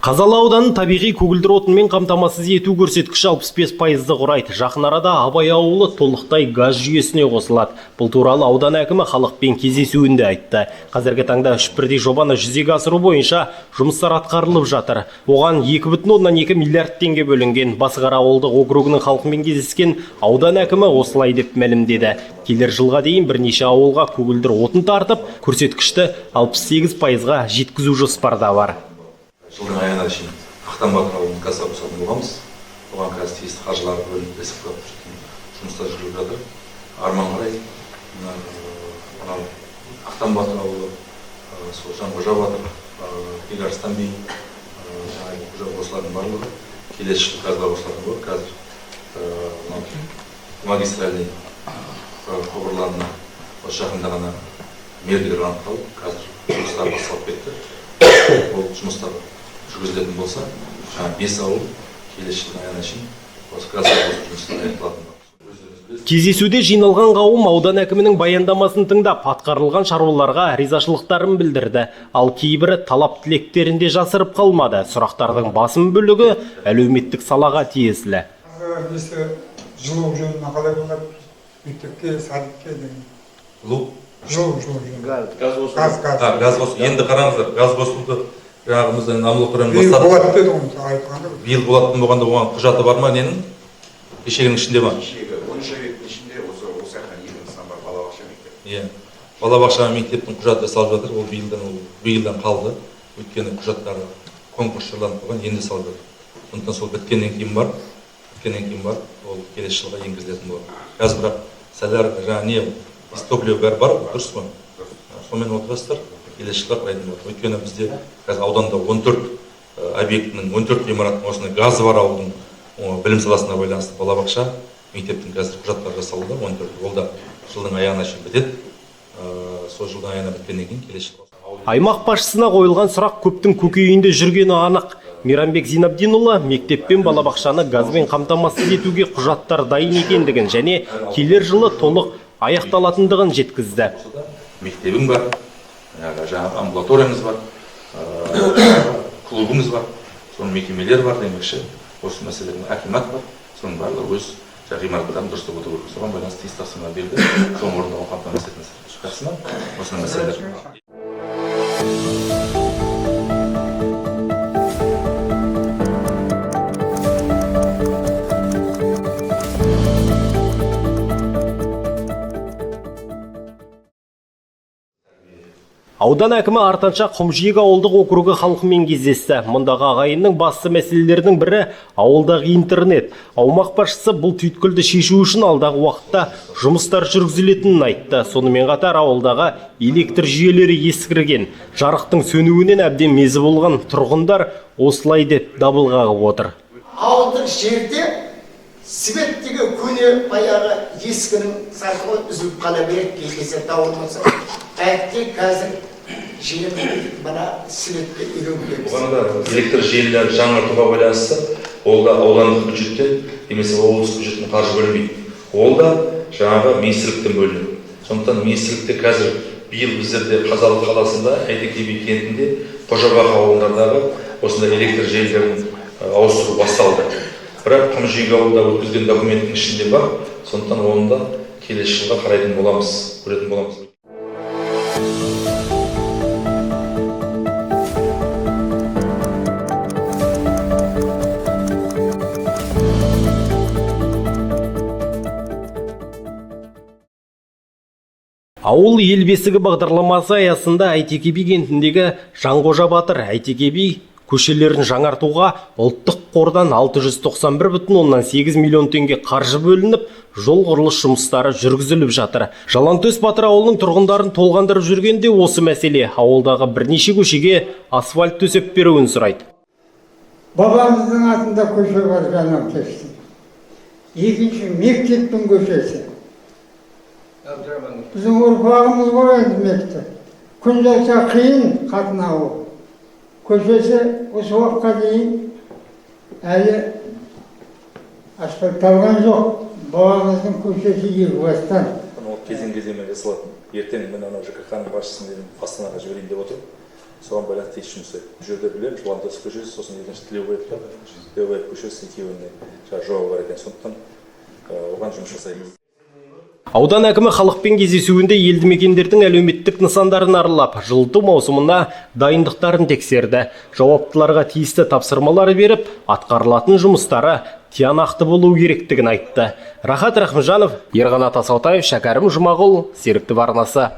Қазалы ауданын табиғи көгілдір отынмен қамтамасыз ету көрсеткіші 65%-ды құрайды. Жақын арада Абай ауылы толықтай газ жүйесіне қосылады. Бұл туралы аудан әкімі халықпен кездесуінде айтты. Қазіргі таңда үш бірдей жобаны жүзеге асыру бойынша жұмыстар атқарылып жатыр. Оған 2,2 миллиард теңге бөлінген. Басықара ауылдық округінің халқымен кездескен аудан әкімі осылай деп мәлімдеді. Келер жылға дейін бірнеше ауылға көгілдір отын тартып, көрсеткішті 68%-ға жеткізу жоспарда бар. Жылдың аяғына шейін Ақтан батыр ауылын газға қосатын боламыз. Оған қазір тиісті қаржылар бөлініп, жұмыстар жүргізіліп жатыр. Арман қарай мынау Ақтан батыр ауылы, сол Жанқожа батыр, Бекарыстан би, осылардың барлығы келесі жылы газға қосылатын болады. Қазір мынау магистральный құбырларына осы жақында ғана мердігер анықталып, қазір жұмыстар басталып кетті. Ол жұмыстар жүргізілетін болса, жаңа 5 ауыл келесі жылдың аяғына шейін осы газға қосу жұмыстары аяқталатын болады. Кездесуде жиналған қауым аудан әкімінің баяндамасын тыңдап, атқарылған шаруаларға ризашылықтарын білдірді. Ал кейбірі талап тілектерін де жасырып қалмады. Сұрақтардың басым бөлігі әлеуметтік салаға тиесілі. Жылу жөніне қалай болады? Мектепке, садикке деген. Жылу? Жылу, жылу жөніне. Газ қосу. Газ, газ. Газ қосу. Енді қараңыздар, газ қосуды жаңағымыздан амбулаторияны Биыл бастадық. болады деді ғой, мысалы, айтқанда. Биыл болатын болғанда оған құжаты бар ма ненің? Кешегінің ішінде ма? Кешегі 13 объектінің ішінде осы жақта екі нысан бар, балабақша, мектеп. Иә. Балабақша, мектептің құжаты жасалып жатыр. Ол биылдан қалды. Өйткені құжаттары конкурс жарияланып қойған, енді салып жатыр. Сондықтан сол біткеннен кейін бар, ол келесі жылға енгізілетін болады. Қазір бірақ соляр, жаңа не, топливо бәрі бар, дұрыс қой? Сонымен отырасыздар, келесі жылға қарайтын болады. Өйткені бізде қазір ауданда 14 объектінің, 14 ғимараттың осындай газы бар ауылдың білім саласына байланысты балабақша, мектептің қазір құжаттары жасалуда, 14. Ол да жылдың аяғына шейін бітеді. Сол жылдың аяғына біткеннен кейін келесі жылға. Аймақ басшысына қойылған сұрақ көптің көкейінде жүргені анық. Мейрамбек Зинабдинұлы мектеп пен балабақшаны газбен қамтамасыз етуге құжаттар дайын екендігін және келер жылы толық аяқталатындығын жеткізді. Мектебің бар, жаңағы амбулаторияңыз бар, клубыңыз бар, соның мекемелер бар демекші, осы мәселелердің әкімат бар, соның барлығы өз ғимараттарын дұрыстап отыру керек. Соған байланысты тиісті тапсырма берді, соның орындауын қамтамасыз етіңіз. Жақсы ма? Осындай мәселелер. Аудан әкімі Артанша Құмжиек ауылдық округі халқымен кездесті. Мұндағы ағайынның басты мәселелерінің бірі ауылдағы интернет. Аумақ басшысы бұл түйткілді шешу үшін алдағы уақытта жұмыстар жүргізілетінін айтты. Сонымен қатар ауылдағы электр жүйелері ескірген. Жарықтың сөнуінен әбден мезі болған тұрғындар осылай деп дабыл қағып отыр. Ауылдық жерде свет деген көне баяғы ескінің сарқылы үзіліп қала береді, кей кезде дауыл болса. Әттең қазір желім мына светке үйренгенбіз. Бұған да электр желілерін жаңғыртуға байланысты ол да аудандық бюджеттен немесе облыстық бюджеттен қаржы бөлінбейді. Ол да жаңағы министрліктен бөлінеді. Сондықтан министрлікте қазір биыл біздерде Қазалы қаласында, Әйтеке би кентінде, Қожабақ ауылындардағы осындай электр желілерін ауыстыру басталды. Бірақ Құмжиек ауылында өткізген документтің ішінде бар, сондықтан оны да келесі жылға қарайтын боламыз, көретін боламыз. Ауыл ел бесігі бағдарламасы аясында Әйтеке би кентіндегі Жанқожа батыр, Әйтеке би көшелерін жаңартуға ұлттық қордан 691,8 миллион теңге қаржы бөлініп, жол құрылыс жұмыстары жүргізіліп жатыр. Жалаңтөс батыр ауылының тұрғындарын толғандырып жүргенде осы мәселе. Ауылдағы бірнеше көшеге асфальт төсеп беруін сұрайды. Бабамыздың атында көше бар Жалаңтөстің. Екінші мектептің көшесі. Біздің ұрпағымыз ғой енді мектеп. Күн жауса қиын қатынауы. Көшесі осы уақытқа дейін әлі асфальтталған жоқ. Бабамыздың көшесі екі бастан. Ол кезең-кезеңмен жасалады. Ертең міне анау ЖКХ-ның басшысын мен Астанаға жіберейін деп отырмын. Соған байланысты тиісті жұмыс жасайды. Бұл жерде білемін, Жалаңтөс көшесі, сосын екінші Тілеубаев па, Тілеубаев көшесі, екеуіне жаңағы жоба бар екен. Сондықтан оған жұмыс жасаймыз. Аудан әкімі халықпен кездесуінде елді мекендердің әлеуметтік нысандарын аралап, жылыту маусымына дайындықтарын тексерді. Жауаптыларға тиісті тапсырмалар беріп, атқарылатын жұмыстары тиянақты болу керектігін айтты. Рахат Рахымжанов, Ерқанат Асаутаев, Шәкәрім Жұмағұл, Серіктів арнасы.